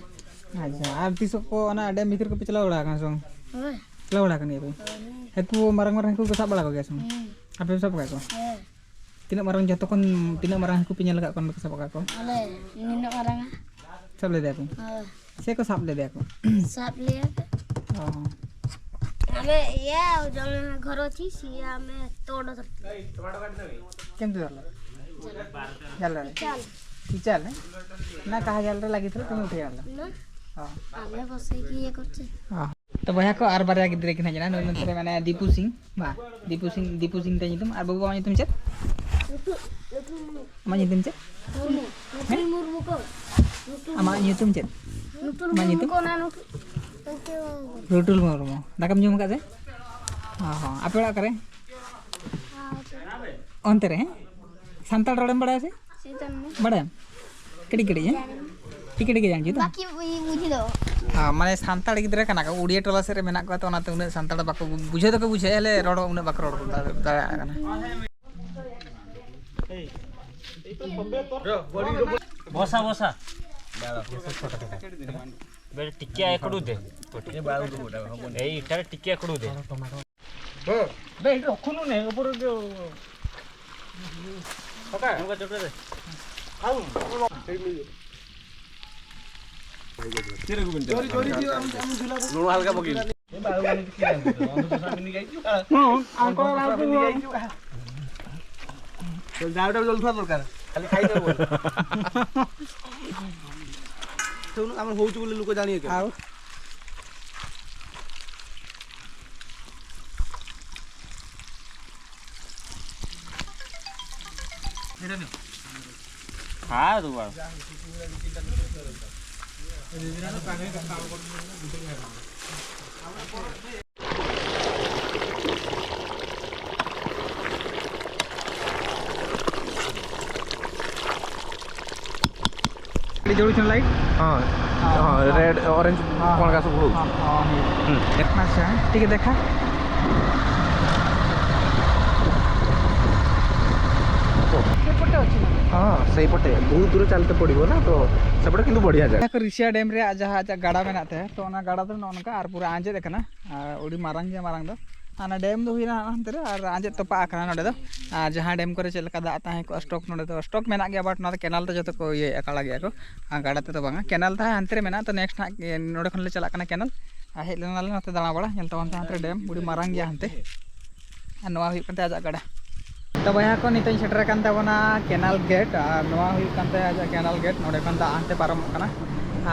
ᱟᱪᱪᱷᱟ, ᱟᱨ ᱛᱤᱥᱚᱜ ᱠᱚ ᱚᱱᱟ ᱰᱮᱢ ᱵᱷᱤᱛᱤᱨ ᱠᱚᱯᱮ ᱪᱟᱞᱟᱣ ᱵᱟᱲᱟ ᱟᱠᱟᱱᱟ ᱥᱮ ᱵᱟᱝ? ᱦᱳᱭ᱾ ᱪᱟᱞᱟᱣ ᱵᱟᱲᱟ ᱟᱠᱟᱱ ᱜᱮᱭᱟ ᱯᱮ? ᱦᱳᱭ᱾ ᱦᱟᱹᱠᱩ, ᱢᱟᱨᱟᱝ ᱢᱟᱨᱟᱝ ᱦᱟᱹᱠᱩ ᱠᱚ ᱥᱟᱵ ᱵᱟᱲᱟ ᱠᱚᱜᱮᱭᱟ ᱥᱮ ᱵᱟᱝ? ᱦᱩᱸ᱾ ᱟᱯᱮ ᱯᱮ ᱥᱟᱵ ᱟᱠᱟᱫ ᱠᱚᱣᱟ? ᱦᱳᱭ᱾ ᱛᱤᱱᱟᱹᱜ ᱢᱟᱨᱟᱝ, ᱡᱚᱛᱚ ᱠᱷᱚᱱ ᱛᱤᱱᱟᱹᱜ ᱢᱟᱨᱟᱝ ᱦᱟᱹᱠᱩ ᱯᱮ ᱧᱮᱞ ᱟᱠᱟᱫ ᱠᱚᱣᱟ ᱚᱸᱰᱮ ᱯᱮ ᱥᱟᱵ ᱟᱠᱟᱫ ᱠᱚᱣᱟ? ᱟᱞᱮ ᱱᱤᱱᱟᱹᱜ ᱢᱟᱨᱟᱝᱟ᱾ ᱥᱟᱵ ᱞᱮᱫᱮᱭᱟ ᱯᱮ? ᱦᱳᱭ᱾ ᱥᱮ ᱠᱚ ᱥᱟᱵ ᱞᱮᱫᱮᱭᱟ ᱠᱚ? ᱥᱟᱵ ᱞᱮᱭᱟ ᱠᱚ᱾ ᱚ᱾ ଆମେ ଏଇଆ ଆଉ ଜଣେ ଘର ଅଛି, ସିଏ ଆମେ ତୋଡ଼ ଧରିଥିଲୁ। କେମିତି ଧରିଲ? ଜାଲରେ। ଚାଲ। ଚାଲ, ନା କାହା ଜାଲରେ ଲାଗିଥିଲା, ତୁମେ ଉଠେଇ ଆଣିଲ? ନା। ହଁ। ଆମେ ବସେଇକି ଇଏ କରୁଛେ। ହଁ। ᱛᱚ ᱵᱚᱭᱦᱟ ᱠᱚ, ᱟᱨ ᱵᱟᱨᱭᱟ ᱜᱤᱫᱽᱨᱟᱹ ᱠᱤᱱ ᱦᱮᱡ ᱮᱱᱟ, ᱱᱩᱭ ᱱᱚᱛᱮ ᱨᱮ ᱢᱮᱱᱟᱭᱟ ᱫᱤᱯᱩ ᱥᱤᱝ, ᱵᱟ, ᱫᱤᱯᱩ ᱥᱤᱝ, ᱫᱤᱯᱩ ᱥᱤᱝ ᱛᱟᱭ ᱧᱩᱛᱩᱢ᱾ ᱟᱨ ᱵᱟᱹᱵᱩ, ᱟᱢᱟᱜ ᱧᱩᱛᱩᱢ ᱪᱮᱫ? ᱱᱩᱴᱩᱞ, ᱱᱩᱴᱩᱞ ᱢᱩᱨᱢᱩ᱾ ᱦᱮᱸ? ᱱᱩᱴᱩᱞ ᱢᱩᱨᱢᱩ ᱠᱚ᱾ ᱱᱩᱴᱩᱞ ᱟᱢᱟᱜ ᱢᱩᱨᱢᱩ᱾ ᱧᱩᱛᱩᱢ ᱪᱮᱫ? ᱱᱩᱴᱩᱞ ᱟᱢᱟᱜ ᱢᱩᱨᱢᱩ ᱧᱩᱛᱩᱢ? ᱠᱚ, ᱚᱱᱟ ᱱᱩᱴᱩᱞ᱾ ᱨᱩᱴᱩᱞ ᱢᱩᱨᱢᱩ᱾ ᱫᱟᱠᱟᱢ ᱡᱚᱢ ᱟᱠᱟᱫ ᱥᱮ? ᱚ ᱦᱚᱸ᱾ ᱟᱯᱮ ᱚᱲᱟᱜ ᱚᱠᱟᱨᱮ? ᱚᱱᱛᱮ ᱨᱮ, ᱦᱮᱸ? ᱥᱟᱱᱛᱟᱲ ᱨᱚᱲᱮᱢ ᱵᱟᱲᱟᱭᱟ ᱥᱮ? ᱥᱮᱛᱟᱱ ᱢᱮ᱾ ᱵᱟᱲᱟᱭᱟᱢ? ᱠᱟᱹᱴᱤᱡ ᱠᱟᱹᱴᱤᱡ, ᱦᱮᱸ? ᱴᱷᱤᱠ ᱴᱷᱤᱠ ᱡᱟᱱ ᱡᱩᱫᱟ᱾ ᱵᱟᱠᱤ ᱵᱩᱡᱷᱟᱹᱣ᱾ ᱦᱮᱸ, ᱢᱟᱱᱮ ᱥᱟᱱᱛᱟᱲ ᱜᱤᱫᱽᱨᱟᱹ ᱠᱟᱱᱟ ᱠᱚ, ᱩᱲᱤᱭᱟ ᱴᱚᱞᱟ ᱥᱮᱫ ᱨᱮ ᱢᱮᱱᱟᱜ ᱠᱚᱣᱟ, ᱛᱚ ᱚᱱᱟᱛᱮ ᱩᱱᱟᱹᱜ ᱥᱟᱱᱛᱟᱲ ᱵᱟᱠᱚ ᱵᱩ-, ᱵᱩᱡᱷᱟᱹᱣ ᱫᱚᱠᱚ ᱵᱩᱡᱷᱟᱹᱣᱟ, ᱟᱞᱮ ᱨᱚᱲ ᱩᱱᱟᱹᱜ ᱵᱟᱠᱚ ᱨᱚᱲ ᱫᱟᱲᱮᱭᱟᱜ ᱠᱟᱱᱟ᱾ ᱵᱚᱥᱟ, ᱵᱚᱥᱟ᱾ ᱵᱮ ᱴᱤᱠᱤ ᱮᱠᱲᱩ ᱫᱮ᱾ ᱮᱭ ᱤᱴᱟᱨ ᱴᱤᱠᱤ ᱮᱠᱲᱩ ᱫᱮ᱾ ᱵᱮ ᱤᱴᱟᱨ ᱚᱠᱷᱩᱱᱩ ᱱᱮ ᱩᱯᱚᱨ ᱜᱮ᱾ ᱱᱚᱣᱟ ᱦᱟᱞᱠᱟ ᱵᱚᱜᱤ᱾ ᱰᱟᱣᱰᱟ ᱡᱚᱞ ᱫᱷᱩᱣᱟ ᱫᱚᱨᱠᱟর। ଖାଲି ଖାଇଦେବ। ତୁ ଆମର ହଉଛୁ ବୋଲି ଲୋକ ଜାଣିବେ କେମିତି? ଆଉ हाँ, दोबारा। ᱡᱚᱲᱩ ᱪᱚᱱ ᱞᱟᱭᱤᱴ? ᱦᱚᱸ, ᱦᱚᱸ, ᱦᱚᱸ, ᱦᱚᱸ᱾ ᱨᱮᱰ, ᱚᱨᱮᱧᱡᱽ ᱦᱚᱸ, ᱠᱚᱬ ᱜᱷᱟᱥ ᱦᱩᱲᱩ᱾ ᱦᱚᱸ, ᱦᱚᱸ, ᱦᱮᱸ᱾ ᱦᱩᱸ᱾ ଆଚ୍ଛା, ଟିକେ ଦେଖା। ହଁ, ସେଇପଟେ ବହୁତ ଦୂର ଚାଲିତେ ପଡ଼ିବ ନା, ତ ସେପଟେ କିନ୍ତୁ ବଢ଼ିଆ ଜାଗା। ᱨᱤᱥᱤᱭᱟ ᱰ୍ୟାମ୍ ᱨᱮᱭᱟᱜ ᱡᱟᱦᱟᱸ ᱟᱡᱟᱜ ᱜᱟᱰᱟ ᱢᱮᱱᱟᱜ ᱛᱟᱭᱟ, ᱛᱚ ᱚᱱᱟ ᱜᱟᱰᱟ ᱫᱚ ᱱᱚᱜᱼᱚ ᱱᱚᱝᱠᱟ ᱟᱨ ᱯᱩᱨᱟᱹ ᱟᱸᱡᱮᱫ ᱟᱠᱟᱱᱟ᱾ ᱟᱨ ᱟᱹᱰᱤ ᱢᱟᱨᱟᱝ ᱜᱮᱭᱟ ᱢᱟᱨᱟᱝ ᱫᱚ᱾ ᱦᱟᱱᱟ ᱰᱮᱢ ᱫᱚ ᱦᱩᱭᱱᱟ ᱦᱟᱱᱛᱮ ᱨᱮ, ᱟᱨ ᱟᱸᱡᱮᱫ ᱛᱚᱯᱟᱜ ᱟᱠᱟᱱᱟ ᱱᱚᱰᱮ ᱫᱚ᱾ ᱟᱨ ᱡᱟᱦᱟᱸ ᱰᱮᱢ ᱠᱚᱨᱮ ᱪᱮᱫ ᱞᱮᱠᱟ ᱫᱟᱜ ᱛᱟᱦᱮᱸ ᱠᱚᱜᱼᱟ, ᱥᱴᱚᱠ ᱱᱚᱰᱮ ᱫᱚ ᱥᱴᱚᱠ ᱢᱮᱱᱟᱜ ᱜᱮᱭᱟ, but ᱱᱚᱣᱟ ᱫᱚ ᱠᱮᱱᱟᱞ ᱛᱮ ᱡᱚᱛᱚ ᱠᱚ ᱤᱭᱟᱹᱭᱮᱫᱼᱟ, ᱠᱟᱲᱟ ᱜᱮᱭᱟ ᱠᱚ᱾ ᱟᱨ ᱜᱟᱰᱟ ᱛᱮᱫᱚ ᱵᱟᱝᱟ, ᱠᱮᱱᱟᱞ ᱛᱟᱦᱮᱸ ᱦᱟᱱᱛᱮ ᱨᱮ ᱢᱮᱱᱟᱜᱼᱟ᱾ ᱛᱚ next ᱦᱟᱸᱜ ᱱᱚᱰᱮ ᱠᱷᱚᱱ ᱞᱮ ᱪᱟᱞᱟᱜ ᱠᱟᱱᱟ ᱠᱮᱱᱟᱞ᱾ ᱟᱨ ᱦᱮᱡ ᱞᱮᱱᱟᱞᱮ ᱱᱚᱛᱮ ᱫᱟᱬᱟ ᱵᱟᱲᱟ, ᱧᱮᱞ ᱛᱟᱵᱚᱱ ᱯᱮ ᱦᱟᱱᱛᱮ ᱨᱮ ᱰᱮᱢ, ᱟᱹᱰᱤ ᱢᱟᱨᱟᱝ ᱜᱮᱭᱟ ᱦᱟᱱᱛᱮ᱾ ᱟᱨ ᱱᱚᱣᱟ ᱦᱩᱭᱩᱜ ᱠᱟᱱ ᱛᱟᱭᱟ ᱟᱡᱟᱜ ᱜᱟᱰᱟ᱾ ᱛᱚ ᱵᱚᱭᱦᱟ ᱠᱚ, ᱱᱤᱛᱚᱜ ᱤᱧ ᱥᱮᱴᱮᱨ ᱟᱠᱟᱱ ᱛᱟᱵᱚᱱᱟ ᱠᱮᱱᱟᱞ ᱜᱮᱴ, ᱟᱨ ᱱᱚᱣᱟ ᱦᱩᱭᱩᱜ ᱠᱟᱱ ᱛᱟᱭᱟ ᱟᱡᱟᱜ ᱠᱮᱱᱟᱞ ᱜᱮᱴ᱾ ᱱᱚᱰᱮ ᱠᱷᱚᱱ ᱫᱟᱜ ᱦᱟᱱᱛᱮ ᱯᱟᱨᱚᱢᱚᱜ ᱠᱟᱱᱟ᱾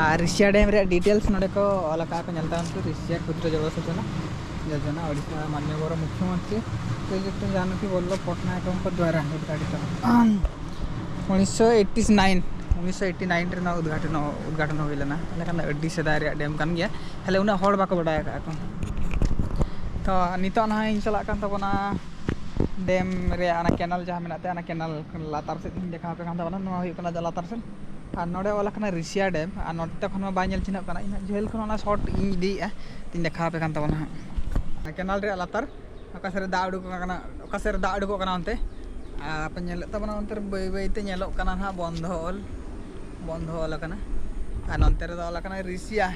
ᱟᱨ ᱨᱤᱥᱤᱭᱟ ᱰᱮᱢ ᱨᱮᱭᱟᱜ ᱰᱤᱴᱮᱞᱥ ᱱᱚᱰᱮ ᱠᱚ ᱚᱞ ᱟᱠᱟᱫ ᱠᱚ, ᱧᱮᱞ ᱛᱟᱵᱚᱱ ᱯᱮ, ᱨᱤᱥᱤᱭᱟ ᱠᱷᱩᱫᱨᱚ ᱡᱚᱞᱚᱥᱮᱪᱚᱱᱟ ᱡᱳᱡᱚᱱᱟ, ᱳᱰᱤᱥᱟ ᱢᱟᱱᱱᱤᱭᱚ ᱵᱚᱨᱚ ᱢᱩᱠᱷᱭᱚᱢᱚᱱᱛᱨᱤ ᱥᱨᱤᱡᱩᱠᱛᱚ ᱡᱟᱱᱠᱤ ᱵᱚᱞᱞᱚᱵᱷ ᱯᱚᱴᱱᱟᱭᱮᱠ ᱠᱚ ᱫᱣᱟᱨᱟ ᱩᱫᱽᱜᱷᱟᱴᱤᱛᱚ᱾ ᱩᱱᱤᱥᱥᱚ ᱮᱭᱤᱴᱤ ᱱᱟᱭᱤᱱ ᱩᱱᱤᱥᱥᱚ ᱮᱭᱤᱴᱤ ᱱᱟᱭᱤᱱ ᱨᱮ ᱱᱚᱣᱟ ᱩᱫᱽᱜᱷᱟᱴᱚᱱ, ᱩᱫᱽᱜᱷᱟᱴᱚᱱ ᱦᱩᱭ ᱞᱮᱱᱟ᱾ ᱮᱱᱠᱷᱟᱱ ᱫᱚ ᱟᱹᱰᱤ ᱥᱮᱫᱟᱭ ᱨᱮᱭᱟᱜ ᱰᱮᱢ ᱠᱟᱱ ᱜᱮᱭᱟ, ᱠᱷᱟᱹᱞᱤ ᱩᱱᱟᱹᱜ ᱦᱚᱲ ᱵᱟᱠᱚ ᱵᱟᱰᱟᱭ ᱟᱠᱟᱫᱼᱟ ᱠᱚ᱾ ᱛᱚ ᱱᱤᱛᱚᱜ ᱱᱟᱦᱟᱜ ᱤᱧ ᱪᱟᱞᱟᱜ ᱠᱟᱱ ᱛᱟᱵᱚᱱᱟ ᱰᱮᱢ ᱨᱮᱭᱟᱜ ᱚᱱᱟ ᱠᱮᱱᱟᱞ ᱡᱟᱦᱟᱸ ᱢᱮᱱᱟᱜ ᱛᱟᱭᱟ, ᱚᱱᱟ ᱠᱮᱱᱟᱞ ᱞᱟᱛᱟᱨ ᱥᱮᱫ ᱤᱧ ᱫᱮᱠᱷᱟᱣ ᱟᱯᱮ ᱠᱟᱱ ᱛᱟᱵᱚᱱᱟ᱾ ᱱᱚᱣᱟ ᱦᱩᱭᱩᱜ ᱠᱟᱱᱟ ᱞᱟᱛᱟᱨ ᱥᱮᱫ, ᱟᱨ ᱱᱚᱰᱮ ᱚᱞ ᱟᱠᱟᱱᱟ ᱨᱤᱥᱤᱭᱟ ᱰᱮᱢ, ᱟᱨ ᱱᱚᱛᱮ ᱠᱷᱚᱱ ᱢᱟ ᱵᱟᱭ ᱧᱮᱞ ᱪᱤᱱᱦᱟᱹᱜ ᱠᱟᱱᱟ᱾ ᱤᱧ ᱡᱷᱟᱹᱞ ᱠᱷᱚᱱ ᱚᱱᱟ ᱥᱚᱴ ᱤᱧ ᱤᱫᱤᱭᱮᱫᱼᱟ, ᱛᱤᱧ ᱫᱮᱠᱷᱟᱣ ᱟᱯᱮ ᱠᱟᱱ ᱛᱟᱵᱚᱱᱟ ᱦᱟᱸᱜ᱾ ᱠᱮᱱᱟᱞ ᱨᱮᱭᱟᱜ ᱞᱟᱛᱟᱨ ᱚᱠᱟ ᱥᱮᱫ ᱨᱮ ᱫᱟᱜ ᱩᱰᱩᱠᱚᱜ ᱠᱟᱱᱟ, ᱚᱠᱟ ᱥᱮᱫ ᱨᱮ ᱫᱟᱜ ᱩᱰᱩᱠᱚᱜ ᱠᱟᱱᱟ ᱚᱱᱛᱮ, ᱟᱨ ᱯᱮ ᱧᱮᱞᱮᱫ ᱛᱟᱵᱚᱱᱟ ᱚᱱᱛᱮ ᱨᱮ ᱵᱟᱹᱭ ᱵᱟᱹᱭ ᱛᱮ ᱧᱮᱞᱚᱜ ᱠᱟᱱᱟ ᱱᱟᱦᱟᱜ ᱵᱚᱱᱫᱷᱚ ᱚᱞ, ᱵᱚᱱᱫᱷᱚ ᱚᱞ ᱟᱠᱟᱱᱟ᱾ ᱟᱨ ᱱᱚᱱᱛᱮ ᱨᱮᱫᱚ ᱚᱞ ᱟᱠᱟᱱᱟ ᱨᱤᱥᱤᱭᱟ᱾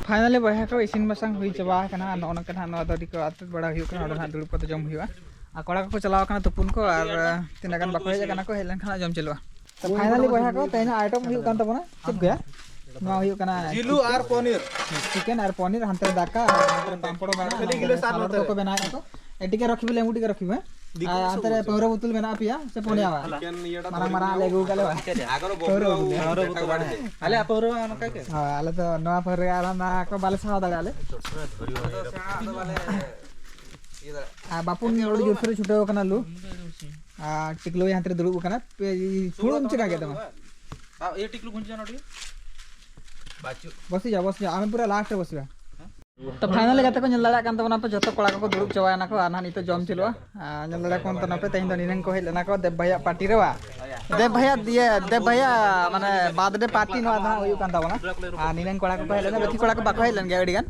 ᱯᱷᱟᱭᱱᱟᱞᱤ ᱵᱚᱭᱦᱟ ᱠᱚ, ᱤᱥᱤᱱ ᱵᱟᱥᱟᱝ ᱦᱩᱭ ᱪᱟᱵᱟ ᱟᱠᱟᱱᱟ᱾ ᱟᱨ ᱱᱚᱜᱼᱚ ᱱᱚᱝᱠᱟ ᱱᱟᱦᱟᱜ ᱱᱚᱣᱟ ᱫᱚ ᱟᱹᱰᱤ ᱠᱚ ᱟᱛᱮᱫ ᱵᱟᱲᱟ ᱦᱩᱭᱩᱜ ᱠᱟᱱᱟ᱾ ᱚᱸᱰᱮ ᱱᱟᱦᱟᱜ ᱫᱩᱲᱩᱵ ᱠᱟᱛᱮ ᱡᱚᱢ ᱦᱩᱭᱩᱜᱼᱟ᱾ ᱟᱨ ᱠᱚᱲᱟ ᱠᱚᱠᱚ ᱪᱟᱞᱟᱣ ᱟᱠᱟᱱᱟ ᱛᱩᱯᱩᱱ ᱠᱚ, ᱟᱨ ᱛᱤᱱᱟᱹᱜ ᱜᱟᱱ ᱵᱟᱠᱚ ᱦᱮᱡ ᱟᱠᱟᱱᱟ ᱠᱚ, ᱦᱮᱡ ᱞᱮᱱᱠᱷᱟᱱ ᱦᱟᱸᱜ ᱡᱚᱢ ᱪᱟᱹᱞᱩᱜᱼᱟ᱾ ᱛᱚ ᱯᱷᱟᱭᱱᱟᱞᱤ ᱵᱚᱭᱦᱟ ᱠᱚ, ᱛᱮᱦᱮᱧᱟᱜ ᱟᱭᱴᱮᱢ ᱦᱩᱭᱩᱜ ᱠᱟᱱ ᱛᱟᱵᱚᱱᱟ ᱪᱮᱫ ᱜᱮ? ᱱᱚᱣᱟ ᱦᱩᱭᱩᱜ ᱠᱟᱱᱟ ᱡᱤᱞᱩ ᱟᱨ ᱯᱚᱱᱤᱨ᱾ ᱪᱤᱠᱮᱱ ᱟᱨ ᱯᱚᱱᱤᱨ, ᱦᱟᱱᱛᱮ ᱨᱮ ᱫᱟᱠᱟ, ᱟᱨ ᱱᱚᱛᱮ ᱨᱮ ᱯᱟᱢᱯᱚᱲ ᱢᱮᱱᱟᱜᱼᱟ, ᱠᱷᱟᱹᱞᱤ ᱜᱮᱞᱮ ᱥᱟᱨ ᱥᱟᱞᱟᱰ ᱱᱚᱛᱮ ᱨᱮ᱾ ᱠᱚᱠᱚ ᱵᱮᱱᱟᱣᱮᱫᱼᱟ ᱠᱚ᱾ ᱮ, ᱴᱤᱠᱮ ᱨᱚᱠᱷᱤᱵᱤ, ᱞᱮᱢᱵᱩ ᱴᱤᱠᱮ ᱨᱚᱠᱷᱤᱵᱤ, ᱦᱮᱸ? ᱟᱨ ᱦᱟᱱᱛᱮ ᱨᱮ ᱯᱟᱹᱣᱨᱟᱹ ᱵᱳᱛᱚᱞ ᱢᱮᱱᱟᱜᱼᱟ ᱯᱮᱭᱟ ᱥᱮ ᱯᱩᱱᱭᱟ? ᱪᱤᱠᱮᱱ ᱤᱭᱟᱹᱴᱟ ᱢᱟᱨᱟᱝ ᱢᱟᱨᱟᱝ ᱞᱮ ᱟᱹᱜᱩ ᱠᱟᱜ ᱞᱮ ᱵᱟᱝ? ᱯᱟᱹᱣᱨᱟᱹ ᱵᱳᱛᱚᱞ᱾ ᱯᱟᱹᱣᱨᱟᱹ ᱵᱳᱛᱚᱞ, ᱦᱮᱸ᱾ ᱟᱞᱮᱭᱟᱜ ᱯᱟᱹᱣᱨᱟᱹ ᱢᱟ ᱱᱚᱝᱠᱟ ᱜᱮ᱾ ᱦᱳᱭ, ᱟᱞᱮ ᱫᱚ ᱱᱚᱣᱟ ᱯᱟᱹᱣᱨᱟᱹ ᱟᱨ ᱚᱱᱟ ᱠᱚ ᱵᱟᱞᱮ ᱥᱟᱦᱟᱣ ᱫᱟᱲᱮᱭᱟᱜᱼᱟ ᱟᱞᱮ᱾ ᱟᱨ ᱵᱟᱯᱩᱱ ᱱᱚᱰᱮ ᱡᱳᱨ ᱥᱳᱨᱮ ᱪᱷᱩᱴᱟᱹᱣ ᱟᱠᱟᱱᱟ ᱞᱩ᱾ ᱟᱨ ᱴᱤᱠᱞᱩ ᱦᱟᱱᱛᱮ ᱨᱮ ᱫᱩᱲᱩᱵ ᱟᱠᱟᱱᱟ᱾ ᱯᱮ, ᱪᱷᱩᱲᱩ ᱮᱢ ᱪᱤᱠᱟ ᱠᱮᱫ ᱛᱟᱢᱟ? ᱟᱨ ᱤᱭᱟᱹ ᱴᱤᱠᱞᱩ ᱜᱩᱸᱡᱤ ᱱᱚᱰᱮ᱾ ᱵᱟᱹᱪᱩᱜ᱾ ᱵᱚᱥᱤ ᱡᱟ, ᱵᱚᱥᱤ ᱡᱟ, ᱟᱢ ᱯᱩᱨᱟᱹ ᱞᱟᱥᱴ ᱨᱮ ᱵᱚᱥᱤ ᱡᱟ᱾ ᱛᱚ ᱯᱷᱟᱭᱱᱟᱞᱤ ᱜᱟᱛᱮ ᱠᱚ ᱧᱮᱞ ᱫᱟᱲᱮᱭᱟᱜ ᱠᱟᱱ ᱛᱟᱵᱚᱱᱟ ᱯᱮ, ᱡᱚᱛᱚ ᱠᱚᱲᱟ ᱠᱚᱠᱚ ᱫᱩᱲᱩᱵ ᱪᱟᱵᱟᱭᱮᱱᱟ ᱠᱚ᱾ ᱟᱨ ᱱᱟᱦᱟᱜ ᱱᱤᱛᱚᱜ ᱡᱚᱢ ᱪᱟᱹᱞᱩᱜᱼᱟ᱾ ᱟᱨ ᱧᱮᱞ ᱫᱟᱲᱮᱭᱟᱜ ᱠᱟᱱ ᱛᱟᱵᱚᱱᱟ ᱯᱮ, ᱛᱮᱦᱮᱧ ᱫᱚ ᱱᱤᱱᱟᱹᱝ ᱠᱚ ᱦᱮᱡ ᱞᱮᱱᱟ ᱠᱚ ᱫᱮᱵ ᱵᱷᱟᱭᱟᱜ ᱯᱟᱨᱴᱤ ᱨᱮ ᱵᱟ᱾ ᱫᱮᱵ ᱵᱷᱟᱭᱟ, ᱤᱭᱟᱹ, ᱫᱮᱵ ᱵᱷᱟᱭᱟ ᱢᱟᱱᱮ ᱵᱟᱨᱛᱷᱰᱮ ᱯᱟᱨᱴᱤ ᱱᱚᱣᱟ ᱫᱚ ᱦᱟᱸᱜ ᱦᱩᱭᱩᱜ ᱠᱟᱱ ᱛᱟᱵᱚᱱᱟ᱾ ᱟᱨ ᱱᱤᱱᱟᱹᱝ ᱠᱚᱲᱟ ᱠᱚᱠᱚ ᱦᱮᱡ ᱞᱮᱱᱟ, ᱵᱟᱹᱠᱤ ᱠᱚᱲᱟ ᱠᱚ ᱵᱟᱠᱚ ᱦᱮᱡ ᱞᱮᱱ ᱜᱮᱭᱟ ᱟᱹᱰᱤ ᱜᱟᱱ᱾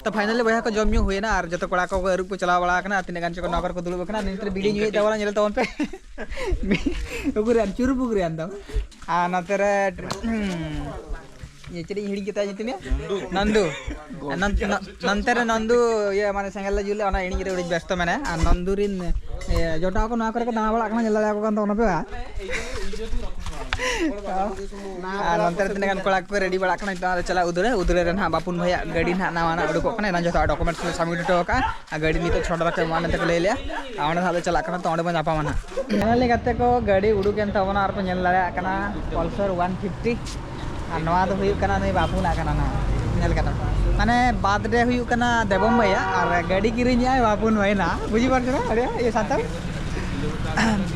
ᱛᱚ ᱯᱷᱟᱭᱱᱟᱞᱤ ᱵᱚᱭᱦᱟ ᱠᱚ ᱡᱚᱢ ᱧᱩ ᱦᱩᱭᱮᱱᱟ ᱟᱨ ᱡᱚᱛᱚ ᱠᱚᱲᱟ ᱠᱚ ᱟᱹᱨᱩᱵ ᱠᱚ ᱪᱟᱞᱟᱣ ᱵᱟᱲᱟ ᱟᱠᱟᱱᱟ᱾ ᱟᱨ ᱛᱤᱱᱟᱹᱜ ᱜᱟᱱ ᱪᱚᱠᱚ ᱱᱚᱣᱟ ᱠᱚᱨᱮ ᱠᱚ ᱫᱩᱲᱩᱵ ᱟᱠᱟᱱᱟ᱾ ᱱᱤᱛ ᱨᱮ ᱵᱤᱲᱤ ᱧᱩᱭᱮᱫ ᱛᱟᱵᱚᱱᱟ, ᱧᱮᱞ ᱛᱟᱵᱚᱱ ᱯᱮ᱾ ᱩᱠᱩᱨ ᱨᱮ ᱟᱢ ᱪᱩᱨᱩᱯ ᱩᱠᱩᱨ ᱨᱮ ᱟᱢ ᱫᱚ᱾ ᱟᱨ ᱱᱚᱛᱮ ᱨᱮ ᱤᱭᱟᱹ, ᱪᱮᱫ ᱤᱧ ᱦᱤᱲᱤᱧ ᱠᱮᱫᱟ ᱧᱩᱛᱩᱢ ᱭᱟ? ᱱᱚᱱᱫᱩ᱾ ᱟᱨ ᱱᱚᱱ-, ᱱᱚ-, ᱱᱚᱱᱛᱮ ᱨᱮ ᱱᱚᱱᱫᱩ ᱤᱭᱟᱹ ᱢᱟᱱᱮ ᱥᱮᱸᱜᱮᱞ ᱞᱮ ᱡᱩᱞ ᱞᱮᱫᱟ, ᱚᱱᱟ ᱤᱲᱤᱡ ᱨᱮ ᱟᱹᱰᱤ ᱵᱮᱥᱛᱚ ᱢᱮᱱᱟᱭᱟ᱾ ᱟᱨ ᱱᱚᱱᱫᱩ ᱨᱤᱱ, ᱤᱭᱟᱹ, ᱡᱚᱴᱟᱣ ᱠᱚ ᱱᱚᱣᱟ ᱠᱚᱨᱮ ᱠᱚ ᱫᱟᱬᱟ ᱵᱟᱲᱟᱜ ᱠᱟᱱᱟ, ᱧᱮᱞ ᱫᱟᱲᱮᱭᱟᱠᱚ ᱠᱟᱱ ᱛᱟᱵᱚᱱᱟ ᱯᱮ ᱵᱟᱝ? ᱟᱨ ᱱᱚᱱᱛᱮ ᱨᱮ ᱛᱤᱱᱟᱹᱜ ᱜᱟᱱ ᱠᱚᱲᱟ ᱠᱚᱠᱚ ᱨᱮᱰᱤ ᱵᱟᱲᱟᱜ ᱠᱟᱱᱟ᱾ ᱱᱤᱛᱚᱜ ᱟᱞᱮ ᱪᱟᱞᱟᱜ ᱩᱫᱽᱲᱟᱹ᱾ ᱩᱫᱽᱲᱟᱹ ᱨᱮ ᱱᱟᱦᱟᱜ ᱵᱟᱯᱩᱱ ᱵᱷᱟᱭᱟᱜ ᱜᱟᱹᱰᱤ ᱱᱟᱦᱟᱜ ᱱᱟᱣᱟᱱᱟᱜ ᱩᱰᱩᱠᱚᱜ ᱠᱟᱱᱟ᱾ ᱮᱱᱟᱝ ᱡᱚᱛᱚᱣᱟᱜ ᱰᱚᱠᱩᱢᱮᱱᱴᱥ ᱞᱮ ᱥᱟᱵᱢᱤᱴ ᱦᱚᱴᱚ ᱟᱠᱟᱫᱼᱟ᱾ ᱟᱨ ᱜᱟᱹᱰᱤ ᱱᱤᱛᱚᱜ ᱪᱷᱚᱰᱚᱨ ᱟᱠᱚ ᱮᱢᱚᱜᱼᱟ ᱢᱮᱱᱛᱮ ᱠᱚ ᱞᱟᱹᱭ ᱞᱮᱫᱼᱟ᱾ ᱟᱨ ᱚᱸᱰᱮ ᱱᱟᱦᱟᱜ ᱞᱮ ᱪᱟᱞᱟᱜ ᱠᱟᱱᱟ, ᱛᱚ ᱚᱸᱰᱮ ᱵᱚᱱ ᱧᱟᱯᱟᱢᱟ ᱱᱟᱦᱟᱜ᱾ ᱯᱷᱟᱭᱱᱟᱞᱤ ᱜᱟᱛᱮ ᱠᱚ, ᱜᱟᱹᱰᱤ ᱩᱰᱩᱠᱮᱱ ᱛᱟᱵᱚᱱᱟ ᱟᱨ ᱯᱮ ᱧᱮᱞ ᱫᱟᱲᱮᱭᱟᱜ ᱠᱟᱱᱟ ᱯᱟᱞᱥᱟᱨ ᱚᱣᱟᱱ ᱯᱷᱤᱯᱴᱤ᱾ ᱟᱨ ᱱᱚᱣᱟ ᱫᱚ ᱦᱩᱭᱩᱜ ᱠᱟᱱᱟ ᱱᱩᱭ ᱵᱟᱯᱩᱱᱟᱜ ᱠᱟᱱᱟ᱾ ᱱᱚᱣᱟ ᱧᱮᱞ ᱠᱟᱫᱟᱢ, ᱢᱟᱱᱮ ᱵᱟᱨᱛᱷᱰᱮ ᱦᱩᱭᱩᱜ ᱠᱟᱱᱟ ᱫᱮᱵᱚᱢ ᱵᱷᱟᱭᱟ ᱟᱨ ᱜᱟᱹᱰᱤ ᱠᱤᱨᱤᱧᱮᱜᱼᱟᱭ ᱵᱟᱯᱩᱱ ᱵᱷᱟᱭ ᱱᱟ, ᱵᱩᱡᱷᱟᱹᱣ ᱯᱟᱨ ᱠᱟᱱᱟ ᱟᱹᱰᱤ ᱤᱭᱟᱹ ᱥᱟᱱᱛᱟᱲ᱾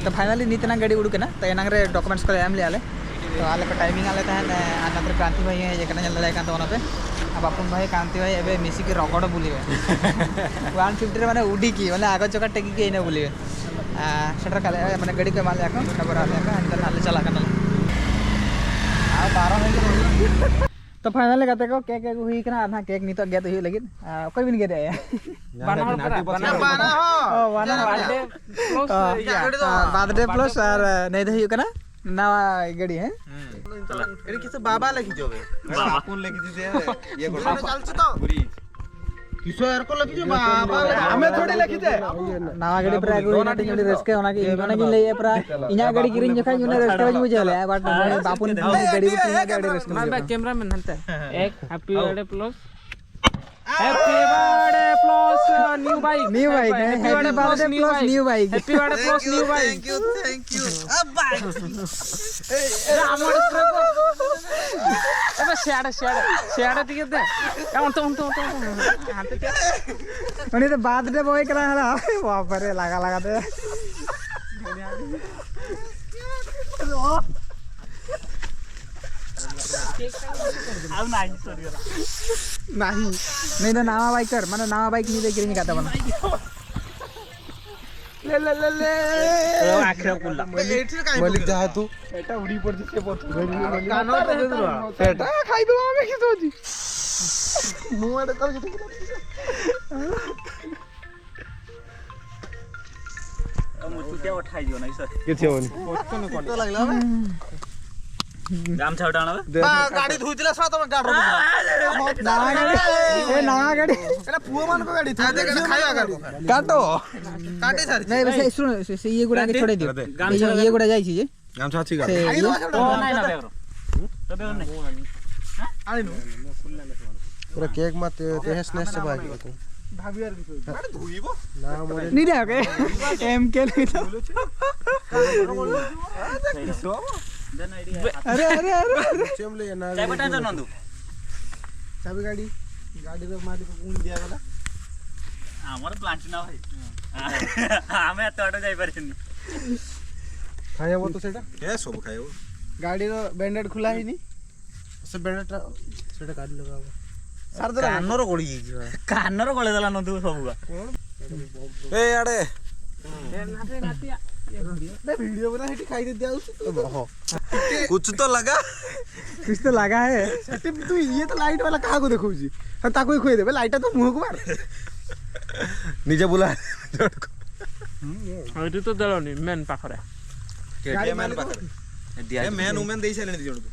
ᱛᱚ ᱯᱷᱟᱭᱱᱟᱞᱤ ᱱᱤᱛ ᱮᱱᱟᱝ ᱜᱟᱹᱰᱤ ᱩᱰᱩᱠ ᱮᱱᱟ, ᱛᱚ ᱮᱱᱟᱝ ᱨᱮ ᱰᱚᱠᱩᱢᱮᱱᱴᱥ ᱠᱚᱞᱮ ᱮᱢ ᱞᱮᱜᱼᱟ ᱞᱮ᱾ ᱛᱚ ᱟᱞᱮ ᱠᱚ ᱴᱟᱭᱢᱤᱝ ᱟᱞᱮ ᱛᱟᱦᱮᱸᱫ, ᱟᱨ ᱱᱚᱛᱮ ᱨᱮ ᱠᱨᱟᱱᱛᱤ ᱵᱷᱟᱭ ᱦᱮᱡ ᱟᱠᱟᱱᱟ, ᱧᱮᱞ ᱫᱟᱲᱮᱭᱟᱜ ᱠᱟᱱ ᱛᱟᱵᱚᱱᱟ ᱯᱮ᱾ ᱟᱨ ᱵᱟᱯᱩᱱ ᱵᱷᱟᱭ, ᱠᱨᱟᱱᱛᱤ ᱵᱷᱟᱭ ᱮᱵᱮ ᱢᱤᱥᱤ ᱠᱤ ᱨᱚᱜᱚᱲ ᱵᱩᱞᱤ ᱵᱮ᱾ ᱚᱣᱟᱱ ᱯᱷᱤᱯᱴᱤ ᱨᱮ ᱢᱟᱱᱮ ᱩᱰᱤ ᱠᱤ, ᱢᱟᱱᱮ ᱟᱜᱚ ᱪᱚᱠᱟ ᱴᱮᱠᱤ ᱠᱤ ᱤᱱᱟᱹ ᱵᱩᱞᱤ ᱵᱮ᱾ ᱟᱨ ᱥᱮᱴᱮᱨ ᱠᱟᱜ ᱞᱮᱭᱟ, ᱢᱟᱱᱮ ᱜᱟᱹᱰᱤ ᱠᱚ ᱮᱢᱟᱜ ᱞᱮᱭᱟ ᱠᱚ, ᱛᱟᱨᱯᱚᱨ ᱟᱞᱮ ᱠᱚ ᱦᱟᱱᱛᱮ ᱱᱟᱦᱟᱜ ᱞᱮ ᱪᱟᱞᱟᱜ ᱠᱟᱱᱟ ᱞᱮ᱾ ᱟᱨ ᱵᱟᱨᱚ ᱦᱩᱭ ᱠᱟᱱᱟ᱾ ᱛᱚ ᱯᱷᱟᱭᱱᱟᱞᱤ ᱜᱟᱛᱮ ᱠᱚ, ᱠᱮᱠ ᱟᱹᱜᱩ ᱦᱩᱭ ᱠᱟᱱᱟ, ᱟᱨ ᱱᱟᱦᱟᱜ ᱠᱮᱠ ᱱᱤᱛᱚᱜ ᱜᱮᱫ ᱦᱩᱭᱩᱜ ᱞᱟᱹᱜᱤᱫ᱾ ᱟᱨ ᱚᱠᱚᱭ ᱵᱤᱱ ᱜᱮᱫ ᱮᱭᱟ? ᱵᱟᱱᱟ ᱦᱚᱲ ᱯᱮᱲᱟ, ᱵᱟᱱᱟ ᱦᱚᱲ᱾ ᱵᱟᱱᱟ ᱦᱚᱲ᱾ ᱚ, ᱵᱟᱱᱟ ᱦᱚᱲ᱾ ᱵᱟᱨᱛᱷᱰᱮ ᱯᱞᱟᱥ ᱚ, ᱤᱭᱟᱹ᱾ ᱵᱟᱨᱛᱷᱰᱮ ᱯᱞᱟᱥ ᱟᱨ ᱱᱤᱭᱟᱹ ᱫᱚ ᱦᱩᱭᱩᱜ ᱠᱟᱱᱟ ᱱᱟᱣᱟ ᱜᱟᱹᱰᱤ, ᱦᱮᱸ? ᱦᱩᱸ᱾ ᱪᱟᱞᱟ᱾ ᱮᱲᱮ ᱠᱤᱥᱮ ᱵᱟᱵᱟ ᱞᱟᱹᱜᱤᱫ ᱡᱚᱵᱮ᱾ ᱵᱟᱵᱟ᱾ ᱵᱟᱯᱩᱱ ᱞᱟᱹᱜᱤᱫ ᱡᱩᱫᱤ ᱤᱭᱟᱹ ᱠᱚ ᱪᱟᱞ ᱪᱮ ᱛᱚ᱾ ᱵᱩᱨᱤᱡ᱾ ᱠᱤᱥᱳ ᱟᱨ ᱠᱚ ᱞᱟᱹᱜᱤᱫ ᱡᱚᱵᱮ, ᱵᱟᱵᱟ ᱞᱟᱹᱜᱤᱫ᱾ ᱟᱢᱮ ᱛᱷᱚᱲᱤ ᱞᱟᱹᱜᱤᱫ ᱛᱮ᱾ ᱱᱟᱣᱟ ᱜᱟᱹᱰᱤ ᱯᱨᱟᱭ ᱟᱹᱜᱩ ᱦᱩᱭᱱᱟ, ᱛᱤᱧ ᱟᱹᱰᱤ ᱨᱟᱹᱥᱠᱟᱹ, ᱚᱱᱟ ᱜᱮ, ᱚᱱᱟ ᱜᱤᱧ ᱞᱟᱹᱭᱮᱫᱼᱟ, ᱯᱨᱟᱭ ᱤᱧᱟᱹᱜ ᱜᱟᱹᱰᱤ ᱠᱤᱨᱤᱧ ᱡᱚᱠᱷᱟᱡ ᱩᱱᱟᱹᱜ ᱨᱟᱹᱥᱠᱟᱹ ᱵᱟᱹᱧ ᱵᱩᱡᱷᱟᱹᱣ ᱞᱮᱫᱼᱟ, but ᱵᱟᱯᱩᱱ ᱜᱟᱹᱰᱤ ᱵᱩᱠᱤᱝ ᱠᱟᱛᱮ ᱟᱹᱰᱤ ᱨᱟᱹᱥᱠᱟᱹ ᱵᱩᱡᱷᱟᱹᱣ ᱮᱱᱟ᱾ ᱠᱮᱢᱨᱟ ᱢᱮᱱ ᱦᱟᱱᱛᱮ᱾ Happy birthday plus. Happy birthday plus, uh, new bike. New bike, Happy birthday plus new bike. Happy birthday plus new bike. Thank you, thank you, thank you. ᱮ, ᱟᱢ ᱚᱸᱰᱮ ᱯᱩᱨᱟᱹ ᱠᱚ᱾ ᱮ, ᱵᱟ, ᱥᱮᱭᱟᱲᱟ, ᱥᱮᱭᱟᱲᱟ, ᱥᱮᱭᱟᱲᱟ ᱫᱤᱠᱮ ᱫᱮ᱾ ᱮ, ᱚᱱᱛᱮ, ᱚᱱᱛᱮ, ᱚᱱᱛᱮ, ᱚᱱᱛᱮ᱾ ᱦᱟᱱᱛᱮ ᱪᱟᱞᱟᱜ᱾ ᱩᱱᱤ ᱫᱚ ᱵᱟᱨᱛᱷᱰᱮ ᱵᱚᱭ ᱠᱟᱱᱟᱭ ᱦᱟᱲᱟᱢ᱾ ᱵᱟᱵᱟᱨᱮ, ᱞᱟᱜᱟ, ᱞᱟᱜᱟ ᱛᱮ᱾ ᱱᱟᱦᱤ, ᱱᱩᱭ ᱫᱚ ᱱᱟᱣᱟ ᱵᱟᱭᱠᱟᱨ, ᱢᱟᱱᱮ ᱱᱟᱣᱟ ᱵᱟᱭᱤᱠ ᱱᱩᱭ ᱫᱚᱭ ᱠᱤᱨᱤᱧ ᱟᱠᱟᱫ ᱛᱟᱵᱚᱱᱟ᱾ ᱞᱮ, ᱞᱮ, ᱞᱮ, ᱞᱮ᱾ ᱢᱟᱹᱞᱤᱠ ᱡᱟᱦᱟᱸ ᱛᱩ᱾ ᱮᱴᱟ ᱩᱰᱤ ᱯᱚᱲ ᱫᱤᱥᱮ ᱯᱚᱲ᱾ ᱮᱴᱟ ᱠᱷᱟᱭ ᱫᱚ ᱟᱢᱮ ᱠᱤ ᱥᱚᱡᱤ᱾ ᱱᱚᱣᱟ ᱨᱮ ᱠᱟᱞ ᱜᱮ᱾ ᱪᱮᱫ ᱦᱚᱸ ᱵᱟᱹᱱᱩᱜ᱾ ᱜᱟᱢᱪᱷᱟ ᱚᱴᱟᱣ ᱱᱟ ᱵᱮ? ᱵᱟ, ᱜᱟᱹᱰᱤ ᱫᱷᱩᱭ ᱫᱤᱞᱟ ᱥᱟ ᱛᱚ ᱜᱟᱰᱨᱚ᱾ ᱱᱟᱣᱟ ᱜᱟᱹᱰᱤ, ᱮ, ᱱᱟᱣᱟ ᱜᱟᱹᱰᱤ᱾ ᱮᱱᱟ ᱯᱩᱣᱟ ᱢᱟᱱ ᱠᱚ ᱜᱟᱹᱰᱤ ᱛᱷᱟ᱾ ᱠᱟᱴᱚ᱾ ᱠᱟᱴᱮ ᱥᱟᱨ᱾ नहीं, वैसे सुनो, इसे, इसे ये गुड़ा के छोड़े दियो। ये, ये गुड़ा जाइए। ଗାମୁଛା ଅଛି ଗାଁ। ସେ ଖାଇଦେବା ସେଗୁଡ଼ା। ଓ ନାଇଁ ନା ବ୍ୟାଗର। ତ ବ୍ୟାଗର ନାଇଁ। ଆଣିନୁ। ପୁରା କେକ୍ ମା ତେ- ତେହେସ୍ ନେସ୍ ସବୁ ଆଗି। ଭାବିବାର କିଛି ଅଛି। ନା ମୋର नहीं रहा के एम के नहीं था। अरे अरे अरे अरे। ଚେମ୍ ଲେ ନା। ଚାଇପଟା ଆଣିଛ ନନ୍ଦୁ। ଚାବି ଗାଡ଼ି, ଗାଡ଼ିର ମାଲିକ ପୁଣି ଦିଆଗଲା। ଆମର ପ୍ଲାଣ୍ଟ ନା ଭାଇ। ଆମେ ଏତେ ବାଟ ଯାଇପାରିବୁନି। ଖାଇବ ତ ସେଇଟା। ଏ ସବୁ ଖାଇବ। ଗାଡ଼ିର ବ୍ୟାଣ୍ଡେଡ୍ ଖୋଲା ହେଇନି। ସେ ବ୍ୟାଣ୍ଡେଡ୍ଟା ସେଇଟା କାଢ଼ି ଲଗାବ। ସାରିଦେଲା। କାନର ଗଳି ହେଇଯିବ। କାନର ଗଳେଇ ଦେଲା ନନ୍ଦୁ ସବୁ। ଏ ଆଡ଼େ। ନା ଭିଡ଼ିଓ ବନା ସେଠି ଖାଇଦେ ଦିଆଉଛି। कुछ तो लगा। कुछ तो लगा है। ସେଠି ତୁ ଇଏ ତ ଲାଇଟ୍ ବାଲା କାହାକୁ ଦେଖଉଛି? ହଁ, ତାକୁ ହିଁ ଖୁଆଇଦେବେ। ଲାଇଟ୍ଟା ତ ମୁହଁକୁ ମାର। निजे बुला। ଏଇଠି ତ ଦେଲନି ମେନ୍ ପାଖରେ। ଗାଡ଼ି ମେନ୍ ମାଲିକ ପାଖରେ। ଏ ମେନ୍ ଉମେନ୍ ଦେଇ ସାରିଲେଣି ଦି ଜଣକୁ।